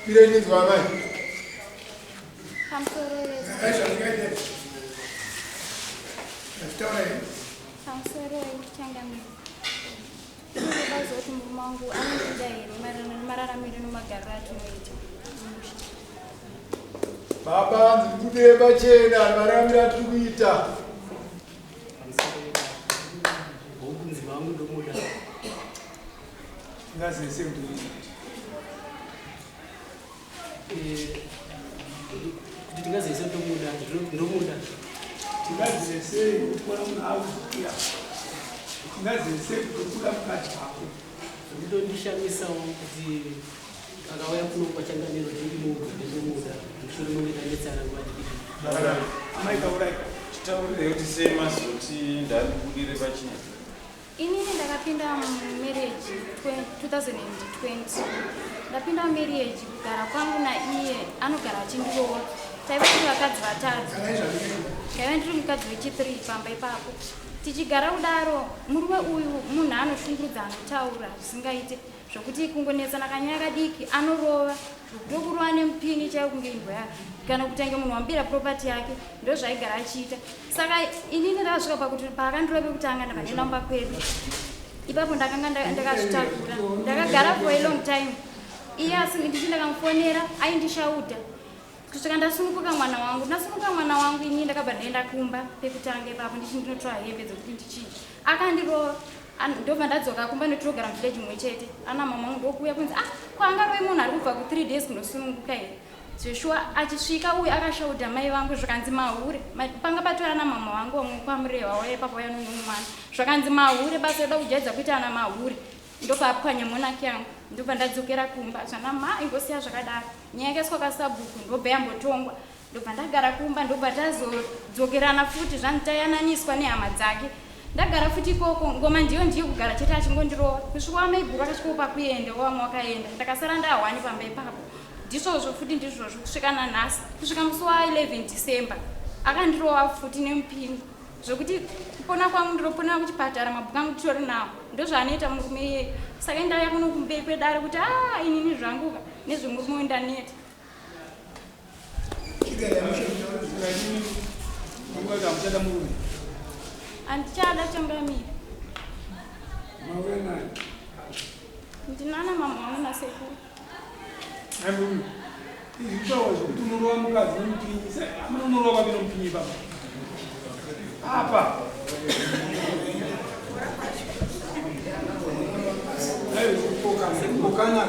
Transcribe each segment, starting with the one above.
Pirei ndinzwa amai. Pamusoro Pamusoro changamire. Ndinoda kuziva kuti murume wangu anondida here maererano nemararamiro nemagariro atinoita mumusha. Baba, ndiri kude pachena mararamiro atiri kuita. Hongu mudzimai wangu ndomuda. Tingazese kuti Eh, kuti tingazese ndomuda ndomuda. Tingazese kutora munhu akuziya. Tingazese kutokuda mukadzi wako. Zvindondishamisawo kuti akauya kuno kwachangamiro ndindimuudza ndomuda mushure monge tanetsana nguva diki. Amai taurai. Titaurirei kuti sei mazoti ndandibudire pachena. Inini ndakapinda mumarriage 2020. Ndapinda mumarriage kugara kwangu naiye anogara achindirova. Taiva tiri vakadzi vatatu. Ndaiva ndiri mukadzi wechi3 pamba ipapo. Tichigara kudaro murume uyu munhu anoshungurudza anotaura zvisingaite zvokuti kungonetsana kanyaya kadiki anorova ndokurova nemupini chaiyo kunge imbwa yake kana kutange munhu wambira property yake ndozvaigara achiita saka inini ndakasvika pakuti paakandirova pekutanga ndabva ndaenda kumba kwedu ipapo ndakanga ndakazvitakura ndakagara for a long time iye asi ndichi ndakamufonera aindishauta kusvika ndasununguka mwana wangu ndasununguka mwana wangu inini ndakabva ndaenda kumba pekutanga ipapo ndichi ndinotora hembe dzekuti ndichinje akandirova ndobva ndadzoka kumba notirogara muvillage mumwe chete ana mama wangu ndokuuya kunzi ah kwaangarove munhu ari kubva ku3 days kunosununguka here zveshuwa achisvika uyu akashaudha mai vangu zvakanzi mahure panga patora ana mama vangu vamwe kwamurehwa waya ipapo vaya nomumwe mwana zvakanzi mahure basa yoda kujaidza kuita ana mahure ndopapwanya monaki yangu ndobva ndadzokera kumba zvana ma ingosiya zvakadaro nyaya yakaiswa kasabhuku ndobva yambotongwa ndobva ndagara kumba ndobva tazodzokerana futi zvanzi tayananiswa nehama dzake ndagara futi ikoko ngoma ndiyo ndiyo kugara chete achingondirova kusvika wamaiguru akasvikawo pakuenda wavamwe wakaenda ndakasara ndahwani pamba ipapo ndizvozvo futi ndizvozvo kusvika nanhasi kusvika musi wa 11 December akandirova futi nemupini zvokuti kupona kwangu ndinoponera kuchipatara mabhuku angu titori nawo ndozvaanoita murume iyeye saka ndauya kuno kumberi kwedare kuti a ah, inini zvanguka nezvemurume uyu ndaneta Handichada changamire. Ndinana mama vangu nasekuru. Izvitaura zvekuti unorova mukadzi nemupinyi. Amuna unorova papi nomupinyi ipapa? Apa. Kupokana.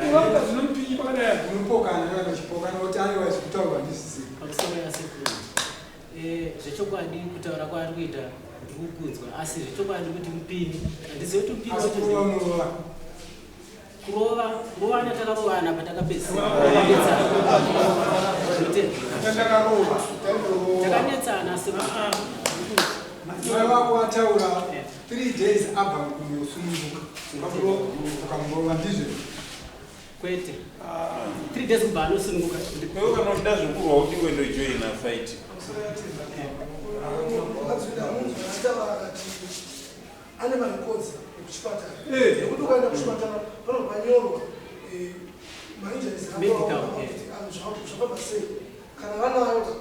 Kurova mukadzi nomupinyi pakadai. Unopokana kana uchipokana kuti aiwa izvi kutaurwa handizvizivi. Pamusoro yasekuru. Eh, zvechokwadi kutaura kwaari kuita ndiri kukunzwa asi zvechokwadi kuti mupini handizivi kuti mupini Asi wacho kurova murova. Kurova, kurovana takarovana patakapedzisira. Takarova. Takanetsana asi Mai wako ataura 3 days abva kunosununguka. Ukamurova ndizvo. Kwete. 3 days kubva anosununguka. Iwe kana uchida zvekurwa kuti iwe ndojoina fight. Ane marecords ekuchipatara eh. nekuti ukaenda kuchipatara panobva panyorwa eh, mainjuries zvafamba sei kana vanayo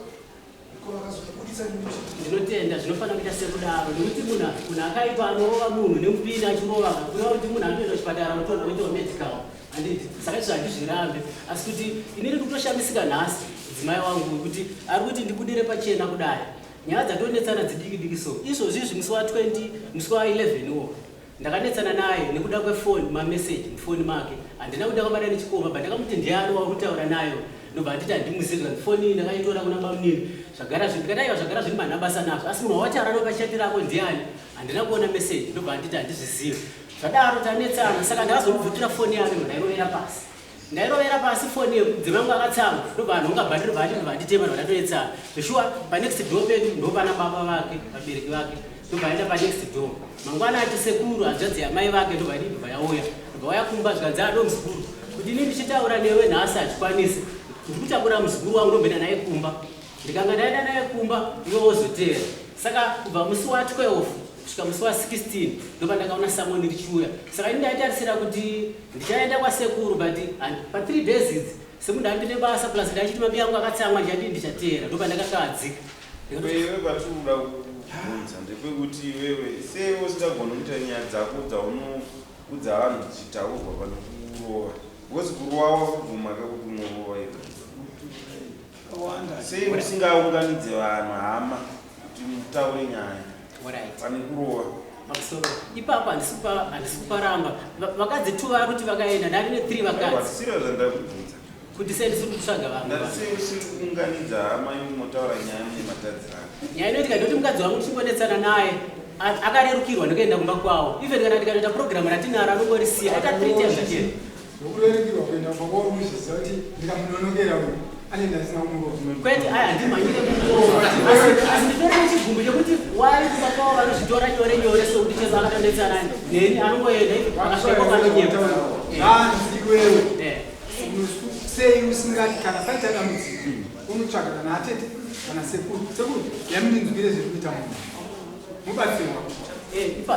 Ndinotenda zvinofanira kuita sekudaro nekuti munhu munhu akaipa anorova munhu nemupini achirova kureva kuti munhu anoenda kuchipatara otorwa oitwa medical handiti saka izvo handizvirambe asi kuti inini ndikutoshamisika nhasi mudzimai wangu wekuti ari kuti ndibudire pachena kudai Nyaya dzatonetsana dzidiki diki so. Izvozvi izvi musi wa 20 musi wa 11 wo ndakanetsana naye nekuda kwefoni mamessage mufoni make handina kuda kubata nechikomba but ndakamuti ndiani wauri kutaura nayo ndobva anditi handimuzivi zvikanzi foni iyi ndakaitora kuna bamunini zvagara zvinhu ndikati aiwa zvagara zvini manha basa nazvo asi munhu wawataura naye pachati rako ndiani handina kuona message ndobva anditi handizvizivi zvadaro tanetsana saka ndakazomubvutira foni yake ndairovera pasi Ndairovera pasi foni yemudzimai wangu akatsamwa ndobva anhonga bhandi ndobva ati ndobva anditema ndobva ndatoetsana zveshuwa panext door pedu ndopana baba vake vabereki vake ndobva aenda panext door mangwana ati sekuru hanzvadzi yamai vake ndobva adii ndobva yauya ndobva waya kumba zvikanzi ado muzukuru kuti ini ndichitaura newe nhasi hazvikwanisi ndiri kutakura muzukuru wangu ndomboenda naye kumba ndikanga ndaenda naye kumba iwe wozoteera saka kubva musi wa 12 Kusvika musi wa 16 ndopandakaona samoni richiuya. Saka ini ndaitarisira kuti ndichaenda kwasekuru, but pa 3 days idzi semunhu andine basa, plus ndachiti mabi angu akatsamwa, ndichadii, ndichateera. Ndopandakakadzika. Iwewe, patinoda kubvunza ndepekuti iwewe sei usingagoni kuita nyaya dzako dzaunoudza vanhu dzichitaurwa pane kurova? Because kurova wakubvuma kakuti unorova iwe. Sei usingaunganidze vanhu, hama, kuti mutaure nyaya pane kurova? Pamusoro ipapo handisi kuparamba. Vakadzi two vari kuti vakaenda, ndari ne3 vakadzi. Siro zvandakubvunza. Kuti sei ndisiri kutsvaga vamwe? Ndati sei usiri kuunganidza hama imotaura nyaya mune matadzirano? Nyaya inoitika ndoti mukadzi wangu tichingonetsana naye, akarerukirwa nekuenda kumba kwavo. Even kana ndikatoita purogiramu ratinaro, anongorisiya aita three times achena. Nokurerukirwa kuenda kumba kwavo, unozviziva kuti ndikamunonokera uyu anenge asina kumurova. Kwete, aya handimhanyire kumurova, asi nditori nechigumbu chekuti wari kumba kwavo vanozvitora nyore nyore, sokuti chero akatonetsana neni anongoenda, akasvika ikoko anonyepa. Zvanzi iwewe sei usingati kana paita dambudziko unotsvaga kana atete kana sekuru, sekuru yamindinzwire zviri kuita munhu, mubatsirwa?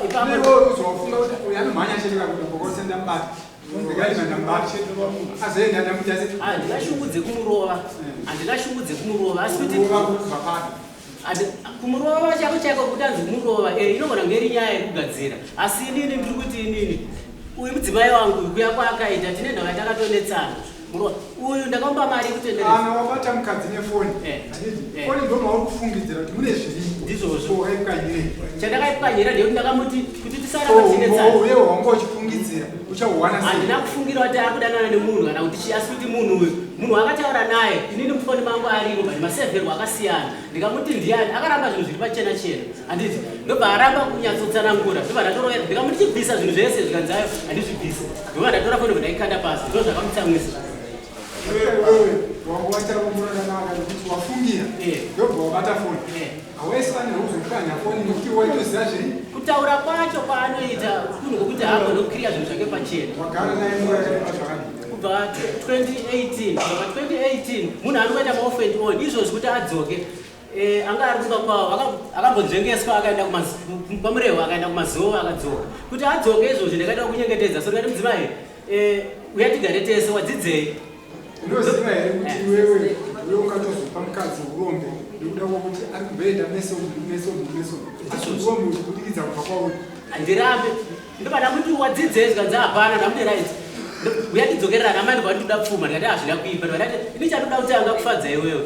Ipapo uzowafunga kuti uyu anomhanya chete kakuda kokose, ndamubata, ndikaima ndamubata, azoenda ndamuita se Handina shungu dzekumurova, handina shungu dzekumurova, asi kuti kubva papi? Kumurova chako chako kuti anzi kumurova, inogona kunge iri nyaya yekugadzira. Asi inini ndiri kuti inini uyu mudzimai wangu, kuya kwaakaita, tine nhava yatakatonetsana. Murova uyu ndakamupa mari yekutendereza. Kana wabata mukadzi nefoni, handiti? Eh. Foni ndo mauri kufungidzira kuti mune zvirimo. Ndizvozvo. Wakaipwanyirei? Chandakaipwanyira ndeyekuti ndakamuti kuti tisaramba tichinetsana. Uye wanga uchifungidzira uchauwana sei? Handina kufungira kuti ari kudanana nemunhu kana kuti chii, asi kuti munhu uyu, munhu akataura naye inini mufoni mangu arimo, but masevherwo akasiyana. Ndikamuti ndiani, akaramba zvinhu zviri pachena chena, handiti? Ndobva aramba kunyatsotsanangura, ndobva ndatorovera. Ndikamuti chibvisa zvinhu zvese, zvikanzi ayo handizvibvisi. Ndobva ndatora foni, ndaikanda pasi. Ndo zvakamutsamwisa. Wewe wanga waita rombo rakanaka nekuti wafungira, ndobva wabata foni. Hawaifanira kuzopwanya foni nekuti waitoziva zviri. Kutaura kwacho kwaanoita kunhu kwokuti haagone kukiriya zvinhu zvake pachena. Wagara naye nguva yakareba zvakadii? Kubva 2018. Kubva 2018 munhu ari kuita maoff and on. Izvozvi kuti adzoke, anga ari kumba kwavo, akambonzvengeswa, akaenda kwaMurewa, akaenda kumazuva, akadzoka. Kuti adzoke izvozvi ndakaita kunyengetedza. So ndikati, mudzimai, uya tigare tese, wadzidzei? Unoziva here kuti iwewe iwe ungatozopa mukadzi urombe nekuda kwokuti ari kumboenda meso meso meso, asi urombe uchibudikidza kubva kwauri? Handirambe. Ndobva ndamuti wadzidzei, zvikanzi hapana. Ndamuti right, uya tidzokererana. Amai, ndobva nditoda pfuma. Ndikati hazvina kuipa. Ndobva ndati ini chandoda kuti anga kufadza iwewe,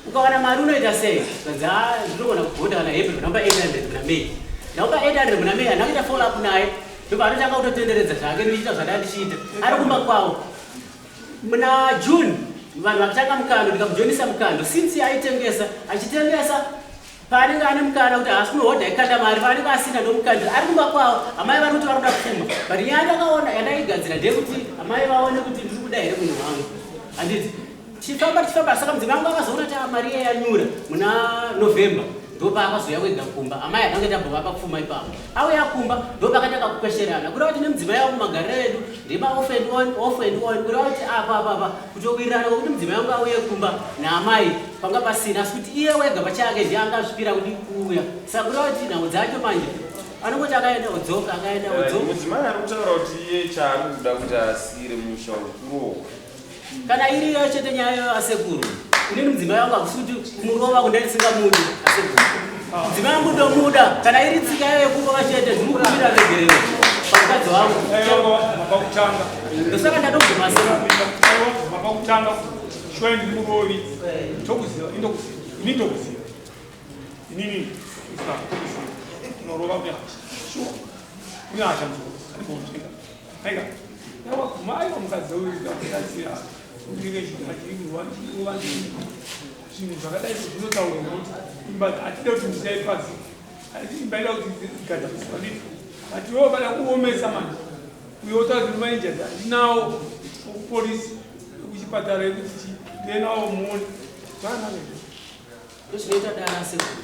ukawana mari unoita sei? Zvikanzi ha, ndinogona kugonda kana hembe. Ndamupa 800 muna May. Ndamupa 800 muna May, handina kuita follow up naye. Ndobva anotanga kutotenderedza zvake, ndichiita zvada ndichiita ari kumba kwavo. Muna June vanhu vakatanga mukando, ndikamujoinisa mukando. Since aitengesa, achitengesa, paanenge ane mukana kuti haasi kunohodha ikanda mari, paanenge asina ndomukandira. Ari kumba kwavo, amai vari kuti vari kuda pfuma, but nyaya ndakaona yandaigadzira ndeyekuti amai vaone kuti ndiri kuda here munhu wangu, handiti? Tichifamba tichifamba, saka mudzimai wangu akazoona kuti ah, mari iye yanyura. Muna November ndopaakazouya kwega kumba. Amai akange tambovapa pfuma ipapo. Auya kumba ndopakatanga kukwesherana, kureva kuti nemudzimai wangu magariro edu ndema off and on, off and on. Kureva kuti apa apa apa kutowirirana kwekuti mudzimai wangu auye kumba naamai panga pasina, asi kuti iye wega pachake ndiye angazvipira kuti kuuya. Saka kureva kuti nhau dzacho manje anongoti akaenda odzoka, akaenda odzoka. Mudzimai ari kutaura kuti iye chaari kuda kuti asiyire musha kurohwa. Kana iriyo chete nyaya asekuru, inini mudzimai wangu hakusi kuti kumurova kundai ndisingamudi asekuru. Mudzimai wangu ndomuda. Kana iri tsika yayo yekurova chete, ndinokumbira regerero pamukadzi wangu. Mapakutanga. Ndosaka ndatobvuma asekuru. Mapakutanga shuwa ndiri murovi, tokuziva, indokuziva, ini ndokuziva, inini tokuziva unorova, une hasha shuwa, une hasha muzukuru, andibonzveka aika yawaguma. Aiwa, mukadzi uyu mukadzi achirova zvinhu zvakadai zvinotaurwa nekuti imba hatide kuti mushaipasi, imba ida kuti igadziriswa nditi, but iwewo kada kuomesa manje uyo otaura kuti mainjers handinawo okupolisi, ekuchipatara, ekuti chi ndenawo muone zvakanaka izvo. Ndozvinoita dara asekuru.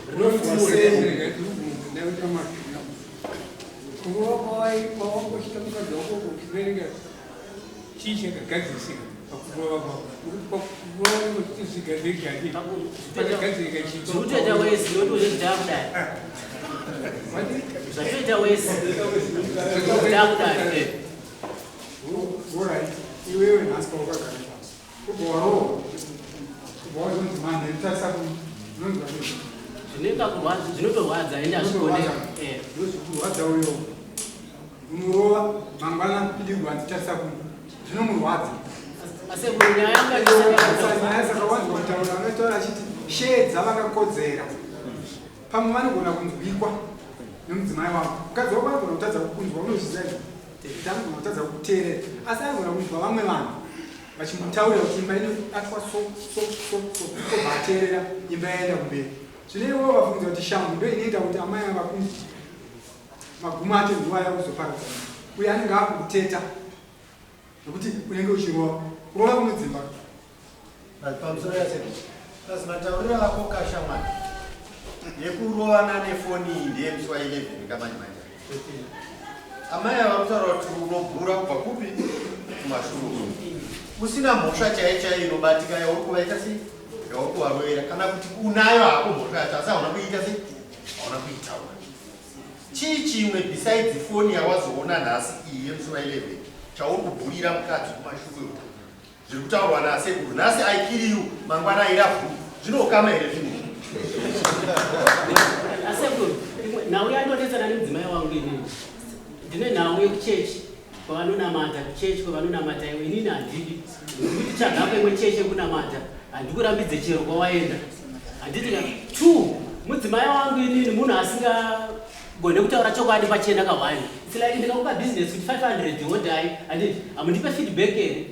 Kurova kwawangochita mukadzi wako uchiverenga, chii chakagadzirisika pakurova kwako? Nekuti pakurova kuti zvigadzirika, pakagadzirika chii? Zviri kutoita wese nekuti uzvezvidhaa kudai. Zvatoita wese. Takudari. Alright, iwewe nhasi paukagara ipapo ubva warohwa, ubva wazonzi manheru tarisa unonzwa sei? Zvinenge kurwadza, zvinotorwadza ende hazvigone. Ndozvikurwadza uyo. Unorova mangwana pidigwa hanzi tarisa kuno. Zvinomurwadza. Asi nyaya yanga nyaya saka wanzwa kutaura anotaura achiti sheedza vakakodzera. Pamwe vanogona kunzwikwa nemudzimai wako. Mukadzi wako anogona kutadza kukunzwa, unozviziva izvo. Kuti anogona kutadza kukuteerera. Asi anogona kunzwa vamwe vanhu vachimutaurira kuti imba inobatwa so so so so, obva ateerera, imba yaenda kumberi. Zvino iwewe wafungidzira kuti shamhu ndo inoita kuti amai ava vakunzwe. Magumo acho ndiwo aya kuzoparadzana. Uye anenge akukuteta nekuti unenge uchirova. Kurova kunodzimba. Pamusoro yasekuru, kazi matauriro ako kashamwari yekurovana nefoni iyi ndeyemusi wa 11 kamanje manje. Amai ava kutaura kuti unobhura kubva kupi kumashure usina mhosva chaiyo chaiyo inobatika yauri kuvaita sei yauri kuvarovera kana kuti unayo hako mhosva yacho asi hauna kuiita sei hauna kuitaura. Chii chimwe besides foni yawazoona nhasi iyi yemusi wa 11 chauri kubhurira mukadzi kumashure uko? Zviri kutaurwa nasekuru nhasi I kill you mangwana I love you zvinoukama here zvinhu izvi? Asekuru, nhau yandonetsana nemudzimai wangu inini ndine nhau yekuchechi kwavanonamata kuchechi kwavanonamata iwe inini handidi ndikuti tsvaga imwe chechi yekunamata handikurambidze chero kwawaenda handiti ka two mudzimai wangu inini munhu asingagone kutaura chokwadi pachena kahwani its like ndikakupa business kuti 500 wodai handiti hamundipe feedback here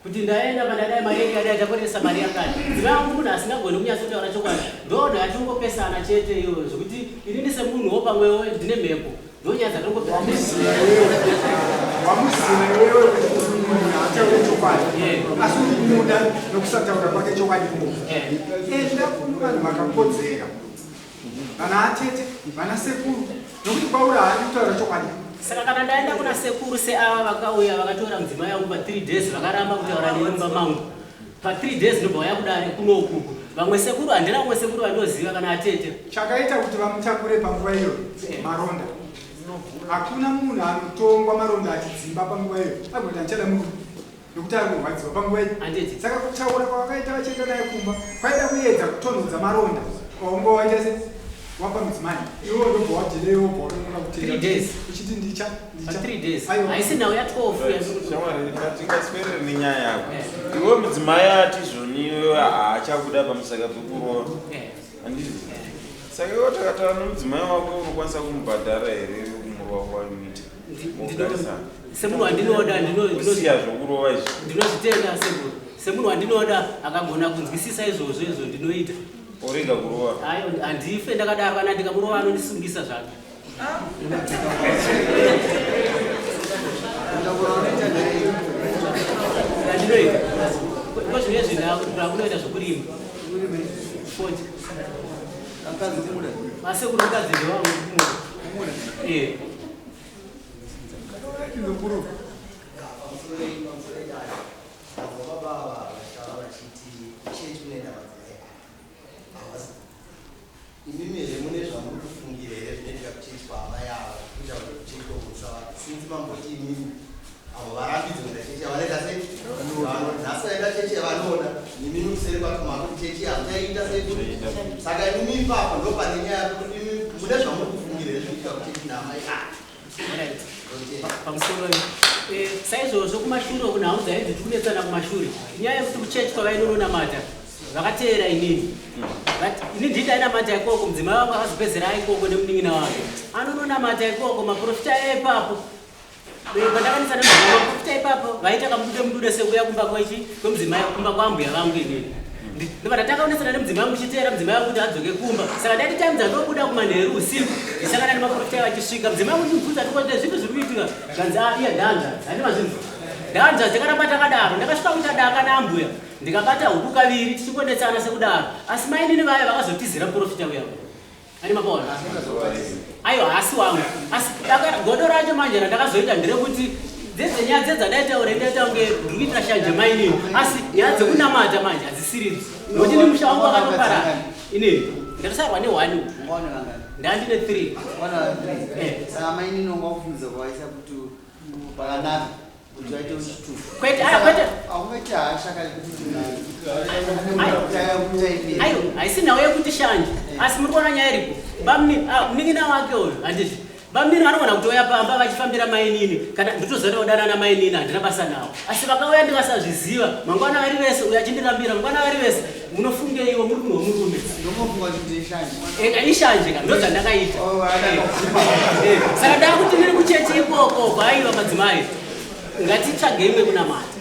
kuti ndaenda pandadai mari yedu yadai takoresa mari yakati mudzimai wangu munhu asingagoni kunyatsotaura chokwadi ndoona yatingopesana chete iyoyo zvekuti inini semunhuwo pamwewo ndine mhepo ndonyaya dzatongopesana Wamuziva iwewe kuti uyu munhu haataure chokwadi, asi uri kumuda nokusataura kwake chokwadi ikoko. Enda kune vanhu vakakodzera, vana atete, vana sekuru, nokuti kwauri haadi kutaura chokwadi. Saka kana ndaenda kuna sekuru seava vakauya vakatora mudzimai wangu pa 3 days vakaramba kutaura neni mumba mangu pa 3 days ndobva vauya kudare kuno ukuku vamwe sekuru handina vamwe sekuru vandoziva kana atete. Chakaita kuti vamutakure panguva iyoyo maronda. Hakuna munhu anotongwa maronda achidzimba panguva iyoyo agoita ndichada murume nokuti ari kurwadziwa panguva iyo. Handiti. Saka kutaura kwavakaita vachienda naye kumba kwaida kuedza kutonhodza maronda waunga waita se wapa mudzimai iwe ndobva wadhilei wobva wanonoka kuteera 3 days. uchiti ndicha Pa ndicha 3 days. Aiwa. Haisi nhau ya 12 ya Shamwari, ngatingaswerere nenyaya yako. Iwe mudzimai ati zvoni iwe haachakuda pamusaka pekurova. Handiti? Saka iwe takataura nemudzimai wako unokwanisa kumubhadhara here kumurova kwaunoita? Mogarisana. Semunhu wandinoda Osiya zvokurova izvi. ndinozvitenda sekuru. Semunhu wandinoda akagona kunzwisisa izvozvo izvo ndinoita. Orega kurova. Ayo handife ndakadaro kana ndikamurova anondisungisa zvake. Ndinoita. Ko zvine zvinhu zvokurima. Fodya. Masekuru mukadzi ndewangu kumuda. Eh. Baba ava vachitaura vachiti kuchechi kunoenda madzimai aya havasi imimi here mune zvamuri kufungira here zvinoitika kuchechi kwaamai ava kuita kuti kuchechi kokumusava since mamboti imimi avo varambidze kuenda chechi yavanoita sei nhasi vaenda chechi yavanoda imimi kuseri kwacho makuti chechi hamuchaiita sei saka imimi ipapo ndo pane nyaya yekuti imi mune zvamuri kufungira here zvinoitika kuchechi naamai ava. Pamusoro saizvozvo kumashure uku nhau dzainzi tikunetsana kumashure inyaya yekuti kuchechi kwavainononamata vakateera inini but ini ndii ndainamata ikoko mudzimai wangu akazopedzera ikoko nemunin'ina wake anononamata ikoko maprofita epapo pandakanetsana nemudzimai maprofita ipapo vaita kamudude mudude sekuya kumba kwechi kwemudzimai kumba kwambuya vangu inini Ndobva ndatanga kunetsana nemudzimai wangu ndichiteera mudzimai wangu kuti adzoke kumba. Saka ndaiti time dzandobuda kumanheru usiku ndisangana nemaprofita vachisvika. Mudzimai wangu ndimubvunza ndikoti zvipi zviri kuitika? Zvanzi ah iye ndanzvadzi. Handi mazvinzwa. Ndanzvadzi takaramba takadaro. Ndakasvika kuita daka naambuya ndikabata huku kaviri tichingonetsana sekudaro. Asi mainini vaya vakazotizira muprofita uya. Ani mapaona? Aiwa haasi wangu. Asi godo racho manje randakazoita nderekuti dzedze nyaya dzedzadaitaura ndaita kunge ndiri kuitira shanje mainini. Asi nyaya dzekunamata manje hadzisiridzo. Nokuti nemusha wangu wakatoparara. Inini. Ndatosarwa ne-one. Ungaone vangani? Ndandine 3. Wana 3. Saka mainini unga kufunza kwaisa kuti pakanaka kuti waite uchitu. Kwete, aya, kwete. Haungaiti hasha kali kuti Ayo, haisi nhau yekuti shanje, asi muri kuona nyaya iripo. Munin'ina wake uyu, handiti bamunini vanogona kutouya pamba vachifambira mainini, kana nditoziva kudanana mainini, handina basa nawo. Asi vakauya ndikasazviziva, mangwana vari vese, uyo achindirambira, mangwana vari vese, munofungeiwo muri munhu wemurume? Ndomofunga kuti ishanje. Ishanje ka, ndo zvandakaita. Saka ndakuti ndiri kuchechi ikoko, kwaiva madzimai, ngatitsvage imwe kunamata.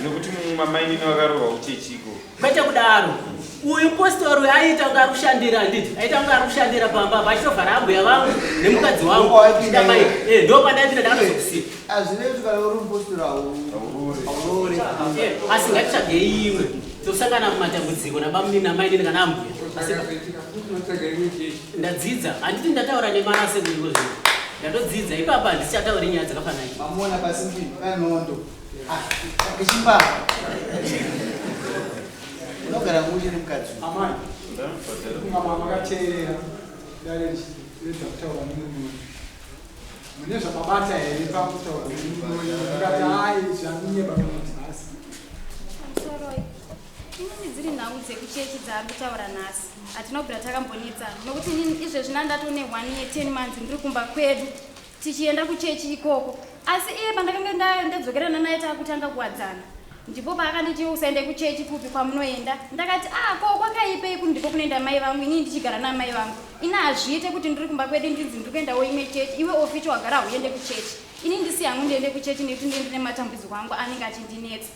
Nekuti mamainini vakarohwa kuchechiko. Kwete kudaro. Uyu postori uyu aiita kunge ari kushandira, handiti aita kunge ari kushandira pamba apa, achitovhara ambuya vangu nemukadzi wangu. Ndo pandaipinda, ndakatozokusiya. Hazvirevi kuti kana uri mupostori hauroore. Asi ngatitsvagei imwe, tosangana mumatambudziko nabamunini namainini kana ambuya. Ndadzidza, handiti ndataura nemana sekuriko zvino ndatodzidza ipapa, handichatauri nyaya dzakafanana. Mamuona pasi mbini kanondo. Kichimba. Unogara mushe nemukadzi. Amai, kunga makateerera dare richiedza kutaura nemurume, mune zvamabata here pakutaura nemurume? Mukati hai zvamunyeba kana kuti nhasi? Pamusoroi, inini dziri nhau dzekuchechi dzaari kutaura nhasi, hatina kubvira takambonetsana, nokuti inini izvezvi ndandatone 1 year 10 months ndiri kumba kwedu tichienda kuchechi ikoko. Asi iye pandakanga ndadzokerana naye, taakutanga kuwadzana, ndipo paakanditi, "Usaende kuchechi kupi kwamunoenda." Ndakati, "A, ko kwakaipei? Kuti ndiko kunoenda mai vangu, inini ndichigara namai vangu. Ini hazviite kuti ndiri kumba kwedu ndinzi ndiri kuendawo imwe chechi. Iwe oficho wagara hauende kuchechi, ini ndisi hangu ndiende kuchechi nekuti ndiende nematambudziko angu anenge achindinetsa."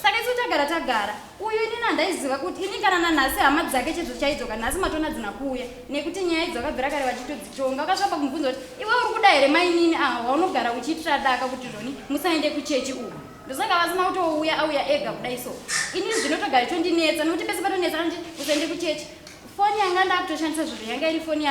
Saka isu tagara tagara uyu, inini handaiziva kuti ini kana nanhasi hama dzake chedzo chaidzoka nhasi matona dzina kuuya, nekuti nyaya idzo vakabvira kare vachitodzitonga. Vakasvika pakumubvunza kuti, "Iwe uri kuda here mainini aha waunogara uchiitira daka kuti zvoni musaende kuchechi uku?" Ndosaka vasina kutouya, auya ega kudai. So ini zvinotogara chondinetsa, nekuti pese patonetsa anoti usaende kuchechi. Foni yanga ndakutoshandisa zvozvo yanga iri foni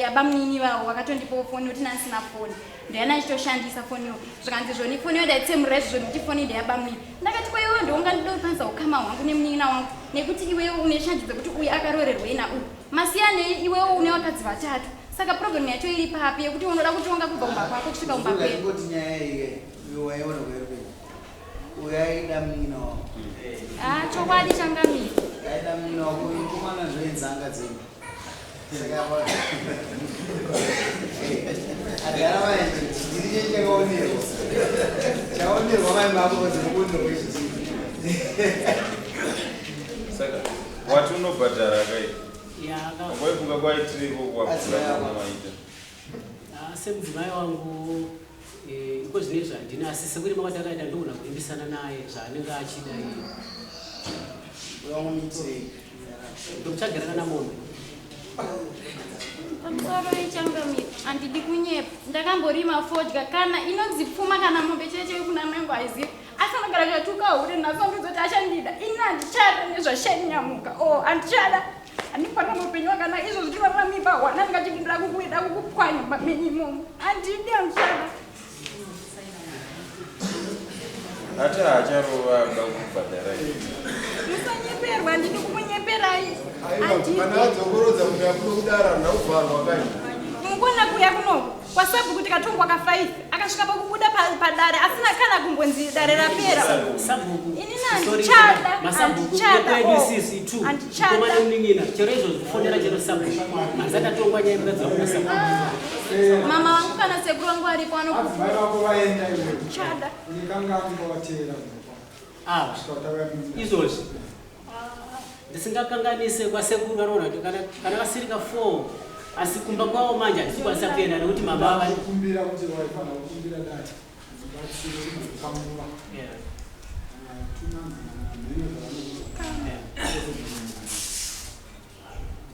yabamunini vavo, vakatondipawo foni nekuti ndandisina foni, ndiyana achitoshandisa foniyo. Zvikanzi zvoni foni yo ndaitsemurira izvozvo nekuti foni ndeyabamunini. Ndakati, "Kwa iwewe ndounga ndidokwanisa ukama hwangu nemunin'ina wangu, nekuti iwewe une shanje dzekuti uyu akarorerwei nauyu, masiyanei? Iwewe une vakadzi vatatu, saka problem yacho iri papi yekuti unoda kutonga kubva kumba kwako kusvika kumba kwedu?" Ngoti nyaya iyi iwe waiona kuerupeni. Uyu aida munin'ina wako. Ah, chokwadi changamiri. Aida munin'ina wako, uyu mukomana zvoenzanga dzenyu. Saka agara vaiti chidiri chechi chakaonerwa. Chaonerwa mai mako dzinokuonerwa kwechidiri. Saka wati unobhadhara kai? Yaka. Waifunga kwaitireko kwapfuura kwamaita? Ah, semudzimai wangu iko zvinezvi handina, asi sekurima kwatakaita ndogona kuimbisana naye zvaanenge achida iye. Wamuitirei? Ndokutsvagira kana mombe. Pamusoro ichangamiri, handidi kunyepa, ndakamborima fodya, kana inonzi pfuma kana mombe cheche kuna mangu haizivi, asi anogara chatuka hure. Nhasi andiudza achandida, ini handichada nezvashainyamuka o, handichada, handikwanira muupenyu wakanaka. Izvo zvichirarira mimba hwana ndingachidindira kukuida kukupwanya pamenyu imomo, handidi, handichada. Ati haacharova, akuda kubhadhara. Musanyeperwa, handidi kukunyeperai. Kana adzokorodza kuti akuda kudara, ndakuvharwa kai. Mukona kuya kunoko kwasabhuku tikatongwa ka5, akasvika pakubuda padare asina kana kumbonzi dare rapera. Sabhuku. Inini handichada. Masabhuku Handichada, ekwedu oh. isisu itu. Handichada. Mukoma nemunin'ina, chero izvozvo kufonera chero sabhuku, handisati atongwa nyaya yemukadzi wangu nasabhuku. Mama vangu kana sekuru vangu varipo. Madzimai vako vaenda iwe. Chada. Unekangani kwawateera? Ava izvozvi ndisingakanganise kwasekuru vanoona kuti kana vasiri ka4, asi kumba kwavo manje handisi kukwanisa kuenda nekuti mama vari Kumbira kuti waifanira kukumbira dare batsiro panguva kana 2 months kana mheno zvavanokuita.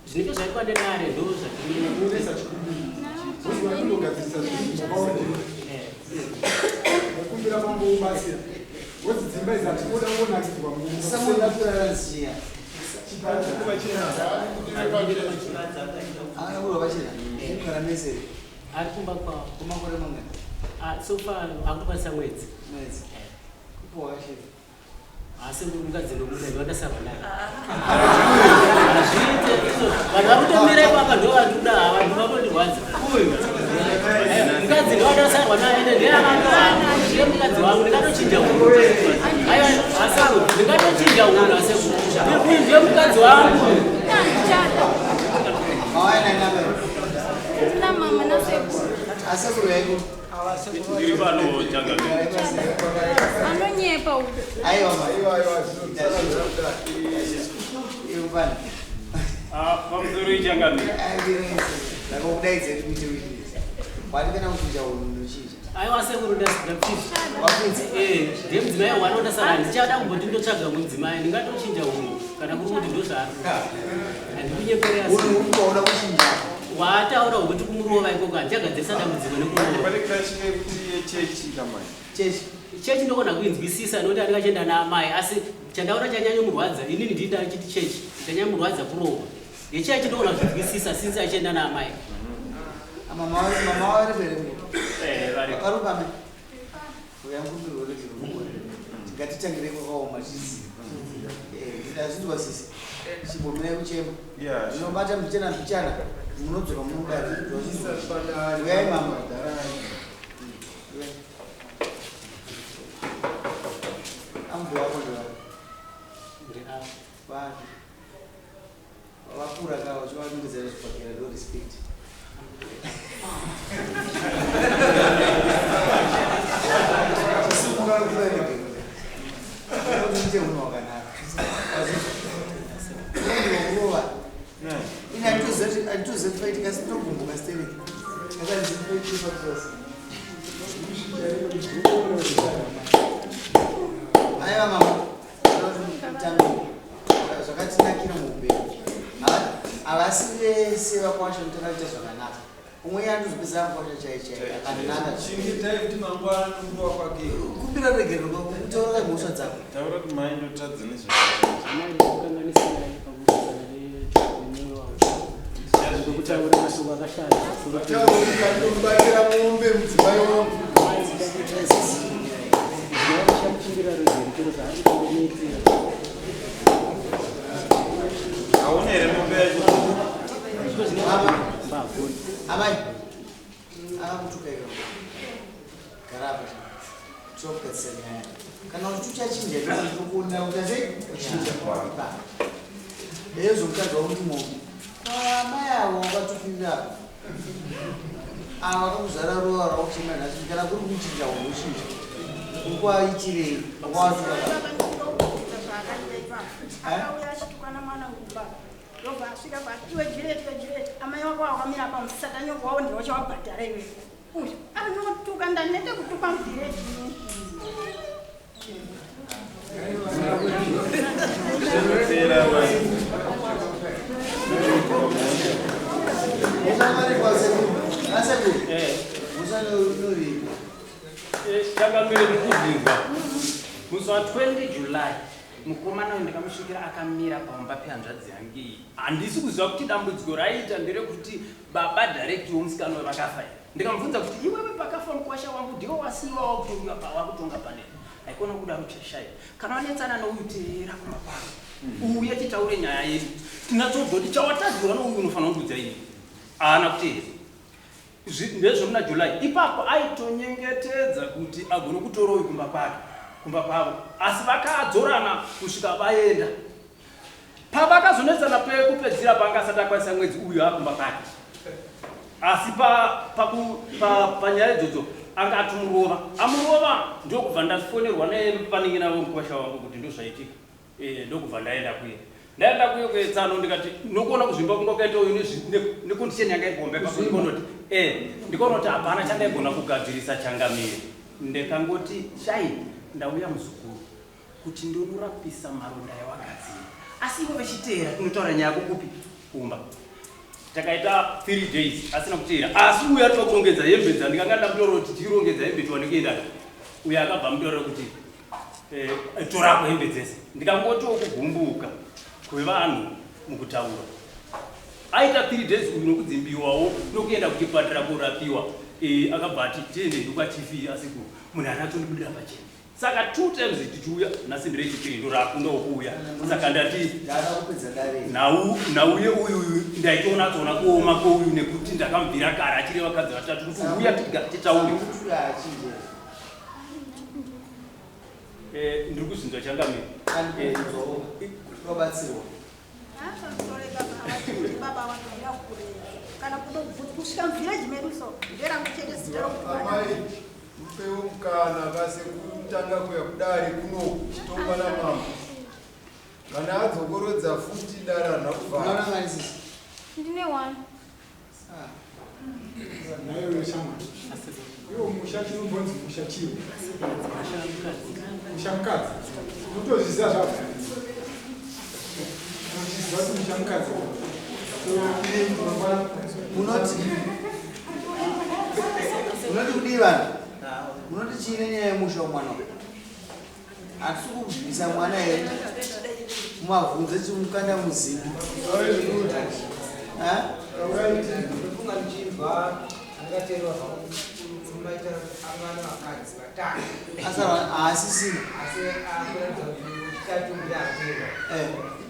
Zvinenge zvaitwa nedare ndo zvatinoona. Unoisa chikumbiro, kundogadzirisa zvinhu zvakawandira, kumbira mambo ubatsira wodzi dzimba idzi hatinoda kungonakidzwa. Samudakurara ziya. Akaburwa pachena. Mugara mese? Ari kumba kwavo. Kumakore mangani? Ah, so far akutokwanisa mwedzi. Mwedzi. Kupi wakashira? Asi mukadzi ndomuda ndovandasarwa naye. Hazviite izvo. Vanhu vari kutomira ipapa ndo vari kuda ava ndo vakondirwadza. Uyu. Mukadzi ndovandasarwa naye ende ndiye akatoa. Ndiye mukadzi wangu ndingatochinja hunhu. Aiwa asekuru ndingatochinja hunhu asekuru. Uyu ndiye mukadzi wangu. Tina mama nasekuru. Asekuru yaiko. Ndiri pano changamire. Anonyepa uyu. Aiwa aiwa aiwa. Iwe pano. Ah, pamusoro ichangamire. Ndakakudaidzai kuti muite witness. Wati kana kuchinja unhu ndochinja. Aiwa sekuru ndapfidza. Wapfidza? Eh, ndiye mudzimai wangu anondasara ndichada kumboti ndotsvaga mudzimai ndingatochinja unhu kana kuri kuti ndozvaari. Handikunyepere asi. Unhu ukutoona kuchinja. Waataura kuti kumurova ikoko handichagadzirisa dambudziko nekumurova. Pane crash yekuti yechechi kamai. Chechi. Chechi ndogona kuinzwisisa nokuti anenge achienda naamai asi chandaona chanyanyomurwadza inini ndii ndachiti chechi chanyanyomurwadza kurohwa. Yechechi ndogona kuzvinzwisisa since achienda naamai. Mama mama vari here? Eh, vari. Vakarukame. Uya ngumbirwe rechiro. Ngatitangire kwakaoma chisi. Eh, ndazvinzwa sisi. Chibomera kuchema. Yeah. Ndinobata mbichana mbichana. Munodzoka munodari. Uyai mama. Uyai. Ambo wako ndiwa. Vanhu. Vakura kava chivanongedzera zvibhakera ndo respect. Chisimuka kuverege. Unoite unhu wakanaka. Unondirova. Ini handitoziva kuti paitika asi ndinogumbuka stereki. Asi handitoziva Aiwa mama, mutambi zvakatinakira muupenyu. Havasi vese vakwasha kuti vakaita zvakanaka. Umwe andozopedzera mukwasha chai chai akanaka. Chingitai kuti mangwana nokuwa kwake. Kumbira regerero kutaura mhosva dzako. Taura kuti mai ndotadza nezve. Kutaura mashoko akashata. Mubatira mombe mudzimai wangu. Hauna here mombe yacho? Amai, akakutuka iwe. Gara apa. Tokugadzisa nyaya. Kana kuti uchachinja ndokunda kuita sei? Kuchinja. Ezvo mukadzi wako kuti mombe. Amai avo vakatukirira apa. Ava vakakuzvara ruva rwakuchema nhasi kana kuri kuchinja unhu uchinja. Ukuaitirei? Wakawatuka. Akauya achitukana mwana ngumba ndobva asvika pati iwe Juliet, iwe Juliet, amai wako wakamira pa musatanyoko wavo ndiwe uchawabhadhara iwe. Uyu anotuka ndanete kutuka mujuliet. Zvinopera mai. Changamire ndikubvunza. Musi wa 20 July mukomana uyu ndakamusvikira akamira pamba pehanzvadzi yangu iyi. Handisi kuziva kuti dambudziko raiita nderekuti baba direct womusikana uyu vakafa here. Ndikamubvunza kuti iwewe pakafa mukwasha wangu ndiwe wasiyiwa wakutonga pa wakutonga panei. Haikona kudaro chashai. Kana wanetsana nouyu teera kumba kwako. Uye titaure nyaya yedu. Tinatsobva kuti chawatadzirwa nouyu unofanira kundiudza ini. Haana kuteera. Ndezvemuna July. Ipapo aitonyengetedza kuti agone kutora uyu kumba kwake, kumba kwavo. Asi vakadzorana kusvika vaenda. Pavakazonetsana pekupedzisira panga asati akwanisa mwedzi uyu akumba kwake. Asi panyaya idzodzo anga atomurova. Amurova ndokubva ndafonerwa nevanin'ina vomukwasha wangu kuti ndozvaitika. Ndokubva ndaenda kuye. Ndaenda kuye kuetsano ndikati nokuona kuzvimba kunga kwakaita uyu necondition yanga iri kuombe papo ndikonoti ndikaona kuti hapana chandaigona kugadzirisa changamire. Ndikangoti shai ndauya muzukuru kuti ndonorapisa maronda yawagadzira. Asi ivo vechiteera tinotaura nyaya yako kupi? Kumba. Takaita 3 days asina kuteera. Asi uyu ari pakurongedza hembe dzandikanga ndamutorera kuti tirongedza hembe tiwane kuenda. Uyu akabva amutorera kuti torako hembe dzese. Ndikangotiwo kugumbuka kwevanhu mukutaura. Aita 3 days uyu nokudzimbiwawo nokuenda kuchipatara korapiwa. Akabva ati tiende kwachifi asi munhu anatondibudira pachena. Saka two times tichiuya nhasi ndirechipiri ndorakundokuuya. Saka ndati nhau nhau yeuyu uyu ndaitoona toona kuoma kweuyu nekuti ndakamubvira kare achiri vakadzi vatatu kuti uya titaure. Eh, ndiri kuzvinzwa changamire. Eh, Wabatsirwa. Kana kusvika muvhireji medu so nderangu chete zita rokuti Amai, mupewo mukana vase kutanga kuya kudare kuno chitongwa namambo. Kana adzokorodza futi dare harina kuvhara. Ndine one. Naiwe shamwari. Iwo musha chinombonzi musha chii? Musha mukadzi. Unotozviziva zvako. Unochiziva kuti musha mukadzi. So, mangwana Munoti munoti kudii vanhu? Munoti chii nenyaya yemusha wemwana uyu? Hatisi kubvisa mwana here? Mumavhunze chimukanda muzipi. Ha? Ndofunga ndichinzwa andakateerwa maita angana vakadzi vatatu. Asara haasisina. Asi akuratidza kuti wechitatu ndiye ateerwa.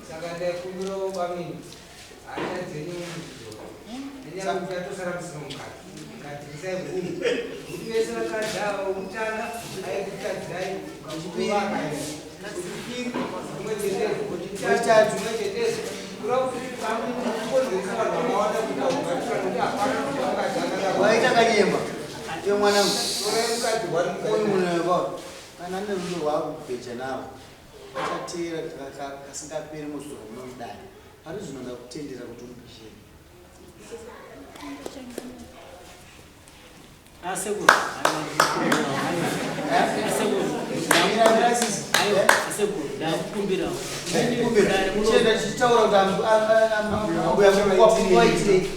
Saka ndaikumbirawo bamini hana dzenyu mudzidzoka. Nenyaya yekuti atosara musina mukadzi. Gadzirisai hunhu. Kuti vese vakadzi ava wekutanga aikutadzirai wechipiri wechipiri mumwe chetezvo wechitatu mumwe chetezvo. Kureva kuti bamini kukonzeresa vanhu vakawanda kuita ugatura nekuti hapana mukadzi akadaro. Waita kanyemba. Iwe mwanangu. Uyu munhu wekwa kana ane rudo rwaakubheja navo achateera kasingaperi muzorwa munodai. Pari zvino ndakutendera kuti umubhejere. Asekuru. Asekuru. Asekuru, ndakukumbirawo. Chienda chichitaura kuti ambuya waitirei.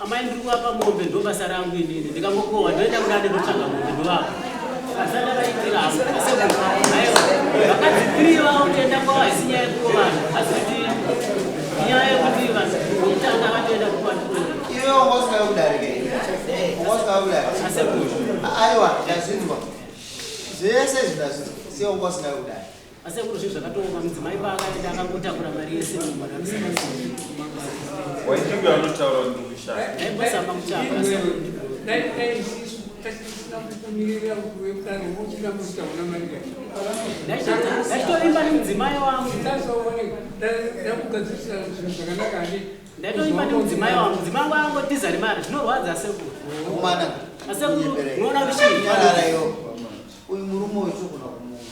Amai ndiri kuvapa mombe ndo basa rangu inini ndikangokohwa ndoenda kudade ndotsvaga mombe ndovapa asi ndavaitira hangu asekuru aiwa vakadzi tiri vavo kuenda kwavo haisi nyaya yekurovana asi kuti nyaya yekuti vanhu vokutanga vatoenda kukwandikoni Iwe wanga usingauyi kudare ke? Wanga usingauyi kudare? Aiwa, ndazvinzwa. Zvese izvi ndazvinzwa. Siya wanga usingauyi kudare. Asekuru zvinhu zvakatooma mudzimai paakaenda akangotakura mari yese mumba Waitinge anotaura kuti ndikushaya. Ndaimbozama kutsvaga asekuru. Dai isisu tasina kukumirira kudare wochida kuita una mari Ndaitovimba nemudzimai wangu. Tazooneka ndakugadzirisa zvinhu zvakanaka handi. Ndaitovimba nemudzimai wangu. Mudzimai wangu angotiza nemari zvinorwadza asekuru. Mwana. Asekuru unoona kuti chii? Nyarara iwo. Uyu murume uyu togona kumuona.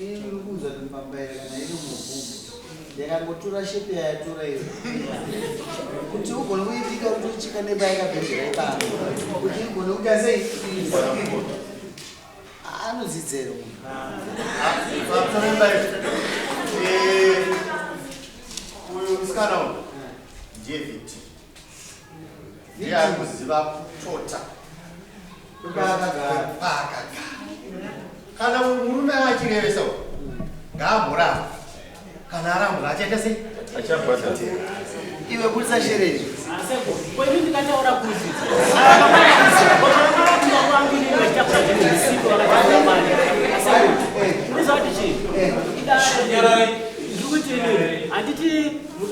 Ini ndiri kuudza kuti mbambaira kana iri mubhubhu yakangotora shepi yayatora iyo kuti ugone kuibika kuti uchika nepayakabhejera ipapo kuti igone kuita sei anodzidza here munhu Uyu musikana uyu ndiye victim. Ndiye ari kuziva kutota. Paakagara. Paakagara. Kana murume achirevesa uyu ngaamboramba. Kana arambwa achaita sei? Achabhadhara. Iwe budisa shereji. Asekuru, ko ini ndikataura kuti kwangu inini vachitakura zvinhu zvisipo vakatakura mari. Asekuru, unoziva kuti chii? Idare ndiri kuti inini handiti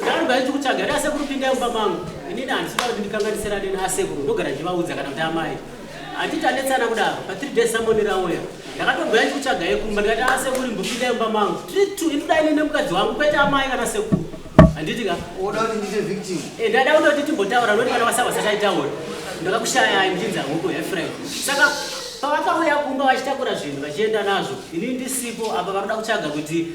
ndarugara ndichikutsvaga ri asekuru pindai mumba mangu inini handisida kuti ndikanganisirane naasekuru ndogara ndichivaudza kana kuti amai handiti anetsana kudaro pa 3 days samoni rauya ndakatobhuya ndichikutsvagai kumba ndikati asekuru imbopindai mumba mangu tiri two ini dai nine mukadzi wangu kwete amai kana sekuru handiti ka Unoda kuti ndiite victim? Ndada kutoti timbotaura noti kana wasava sataitaura ndakakushayai muchinzi hanguko yafriend saka pavakauya kumba vachitakura zvinhu vachienda nazvo inini ndisipo apa varikuda kutsvaga kuti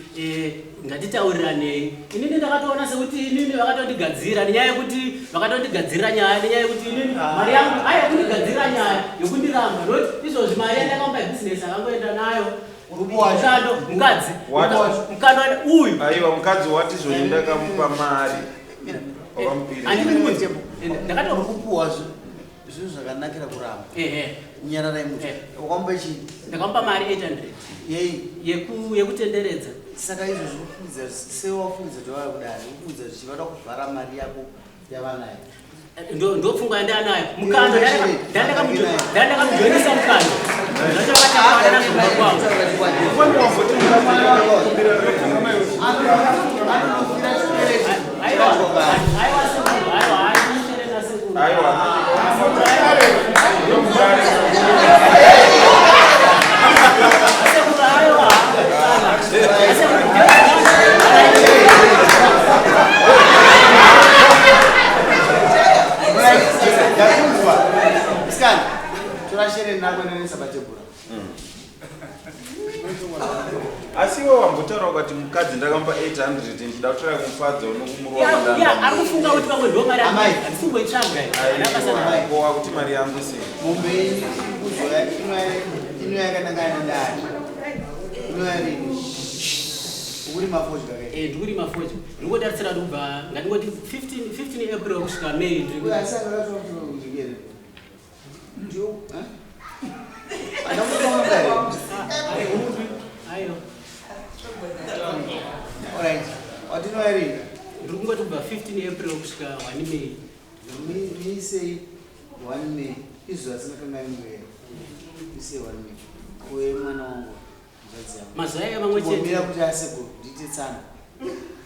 ngatitauriranei inini ndakatoona sekuti inini vakatondigadzira nenyaya yekuti vakatondigadzirira nyaya nenyaya yekuti inini mari yangu aya kundigadzirira nyaya yokundiramba noti izvozvi mari yandakamupa yebhizinesi akangoenda nayo mukando mukadzi mukando uyu Aiwa mukadzi wati zvoni ndakamupa mari. Wakamupira. Ndakatokupuwa zvinhu zvakanakira kuramba. Nyararai muti. Wakamupa chii? Ndakamupa mari 800. Yei? Yekutenderedza. Saka izvozvo kufungidza sewafungidza kuti vava kudare, kufungidza kuti vada kuvhara mari yako yavanayo. Ndopfungwa yandanayo mukando ndandakamujoinisa mukando. Asi iwe wambotaura ukati mukadzi ndakamupa 800 ndichida kutora kumufadza unokumurova. Ari kufunga kuti pamwe ndo mari handisingoitsvaga. Wakuti mari yangu sei? Mombe kuzoya ino yakanangana nedare. Inoya rini? Ukurima fodya ke? Eh, ndikurima fodya. Ndingotarisira kuti kubva ngatingoti 15 April kusvika May ndiri. Uyo asi akakatwa kuti uzvikere. Ndiyo, eh? Anakutonga here? Ayo. Alright. Watinoya rini? Ndiri kungoti kubva 15 April kusvika 1 May. Miisei 1 May. Izvo asingakanganwi. Miisei 1 May. Uye mwana wangu. Hanzvadzi yangu. Mazuva aya mamwe chete. Kumbomira kuti asekuru ndiite tsano.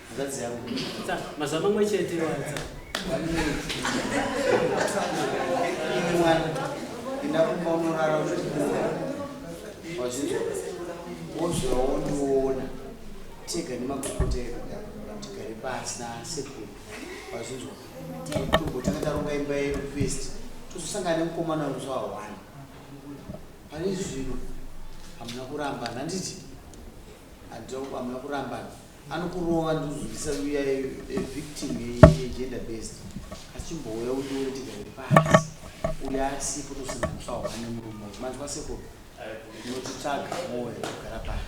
Hanzvadzi yangu. Mazuva mamwe chete wadza. 1 May. Iwe mwana. Enda kumba unorara uchibuda. Wazvinzwa? Wozouya wondiona. Tega nemakurukota edu. Tigare pasi nasekuru. Wazvinzwa? Tombotanga taronga imba yedu first. Tozosangana nemukomana wemusi wa 1. Pane zvino hamuna kurambana handiti? Hamuna kurambana. Anokurova ndozvisa uya victim yegender based. Asi chimbouya undione tigare pasi. Uya asipo tosangana musi wa 1 nemurume uyu. Manzwa sekuru? Unotitsvaga moyo kugara pasi.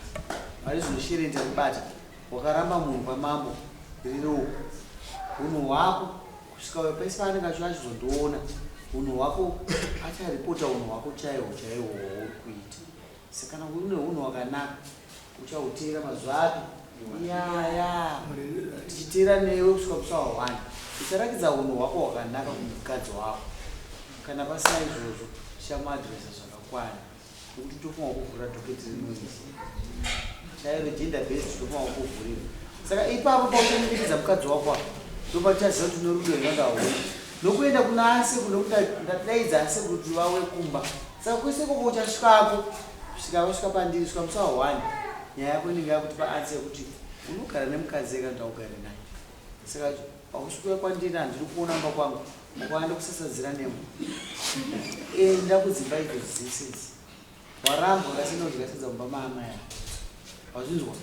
Pane zvino shereni takubata. Wakaramba munhu kwamambo ririwo. Hunhu hwako kusvika uyo pese paanenge achiuya achizondiona hunhu hwako acharipota hunhu hwako chaihwo chaihwo hwauri kuita. Saka kana une hunhu hwakanaka uchahuteera mazuva api iyaya tichiteera newe kusvika musi wa 1 ucharakidza hunhu hwako hwakanaka kumukadzi wako. Kana pasina izvozvo tichamuadresa zvakakwana nekuti tofunga kuvhura dhoketi rinonzi chairo gender based tofunga kuvhurira. Saka ipapo pauchanyengetedza mukadzi wako apa ndopatichaziva kuti une rudo here kana hauna. Nokuenda kuna asekuru nokuti ndadaidza asekuru kuti vauye kumba. Saka kwese ikoko uchasvikako kusvika vasvika pandiri kusvika musi wa 1 nyaya yako inenge yakutipa answer yekuti unogara nemukadzi here kana kuti haugari naye. Saka hausi kuuya kwandiri handiri kuona kumba kwangu ukauya ndokusasadzira nemo. Enda kudzimba idzo dzese idzi. Warambwa kasi inodya sadza mumba maamai ava. Wazvinzwa?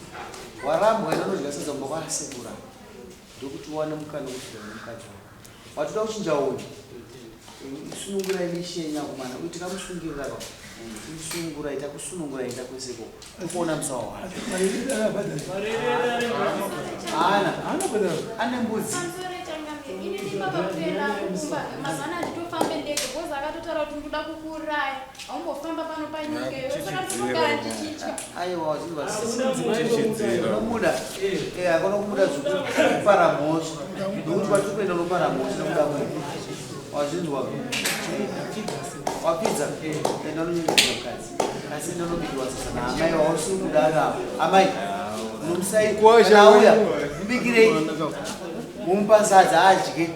Warambwa enda unodya sadza mumba kwasekuru ava. Ndokuti uwane mukana wekuti ugare nemukadzi wako. Watoda kuchinja unhu. Sunungurai mishenyi akomana. Uyu tikamusungirira pa. Timusunungurai takusunungurai enda kwese ikoko. Tokuona musi wa 1. Haana. Ane mbudzi. Inini baba kutoenda kumba mazuva ano handitofambe ndege because akatotaura kuti ndikuda kukuuraya haumbofamba pano panyika iwe saka ndinogara ndichitya. Aiwa wazvinzwa unomuda akona kumuda zvekupara mhosva nokuti kwatiri kuenda unopara mhosva nekuda kwe wazvinzwa wapidza enda unonyengetedza mukadzi asi enda unobikirwa sadza naamai wausiri kuda avo amai unomusai kana auya mubikirei mumupa sadza adye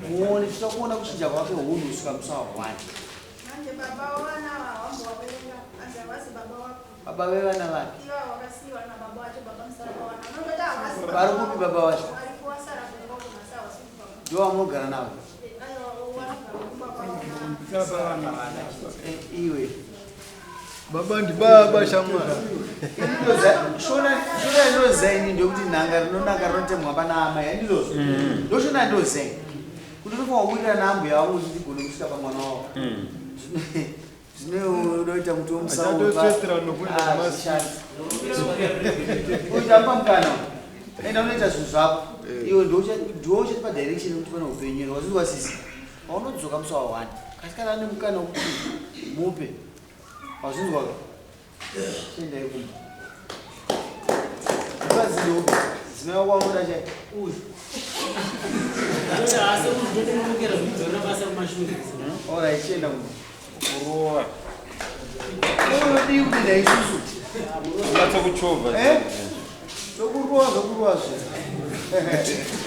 muone tinoda kuona kuchinja kwake hunhu kusvika musi wa 1. Manje baba vana ava hawambovaverenga anzi havasi baba wako. Baba vevana vake. Ivo vakasiyiwa nababa vacho baba musara pawana. Vanongoti havasi baba Vari kupi baba vacho? Varipo vasara kumba kunasi havasi kubva. Ndivo vamunogara navo? Aiwa vanogara kumba kwavo. Iwe. Baba ndibaba shamwari. Shona ndinoziva ini ndekuti nhanga rinonaka rinotemwa pana amai handizvozvo. Ndoshona ndinoziva ini. Kuti unofanira kuwirirana naambuya vangu kuti ndigone kusvika pamwana wavo. Zvino unoita kuti Achatoswetera nokuenda kumasi. Uchapa mukana. Enda unoita zvinhu zvako. Iwe ndiwe uchatipa direction yekuti pane upenyu here. Wazvinzwa sisi? Paunodzoka musi wa 1. Kasi kana ane mukana wekuti mupe. Wazvinzwa ka? Chiendai kumba. Mukadzi ndeupi? Dzimai wako waunoda chai? Uyu. Asi unotonomukera zvekudzorera basa kumashure. Alright, chienda kumba. Kurova. Unodii kupinda isusu? Unatsokuchovha. Eh? Tokurova zvokurova zve.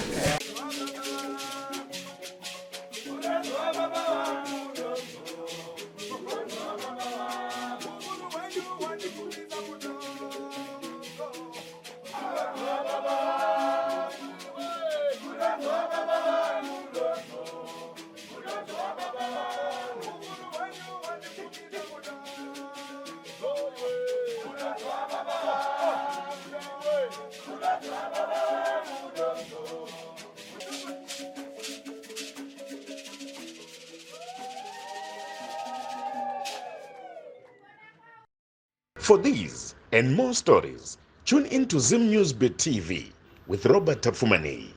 For these and more stories, tune in to Zim News Bit TV with Robert Tafumani.